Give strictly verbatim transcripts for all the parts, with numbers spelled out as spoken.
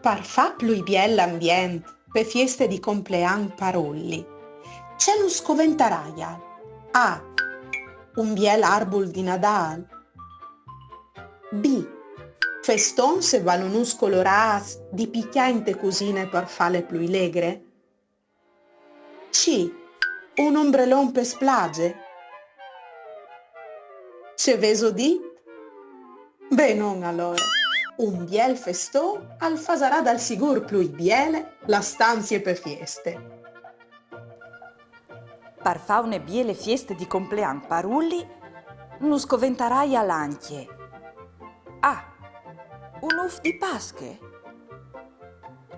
Par fâ plui biel l'ambient pe fieste di complean par Ulli, ce nus coventaraial? A. Un biel arbul di Nadâl. B. Festons e balunus colorâts di picjâ inte cusine par fâle plui legre. C. Un ombrelon pe splaze. Ce vêso dit? Benon alore, un biel feston al fasarà dal sigûr plui biele la stanzie pe fieste. Par fâ une biele fieste di complean par Ulli, nus coventaraial ancje: A. Un ûf di Pasche.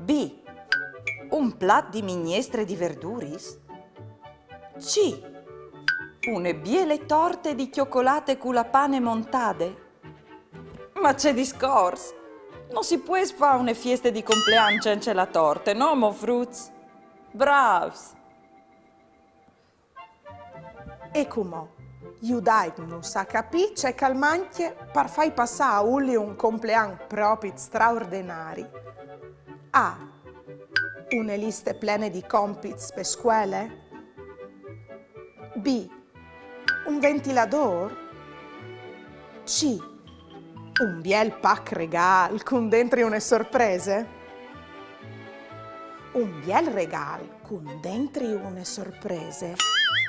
B. Un plat di mignestre di verduris. C. Une biele torte di cjocolate cu la pane montade. Ma ce discors! No si pues fâ une fieste di complean cence la torte, no mo fruts? Brâfs! E cumò, judaitnus a capî ce che al mancje par fâi passâ a Ulli un complean propit straordenari. A. Une liste plene di compits pe scuele. B. Un ventiladôr. C. Un biel pac regâl cun dentri une sorprese. Un biel regâl cun dentri une sorprese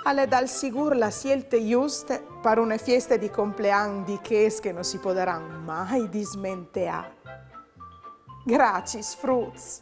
al è dal sigûr la sielte juste par une fieste di complean di chês che no si podaran mai dismenteâ. Graciis, fruts!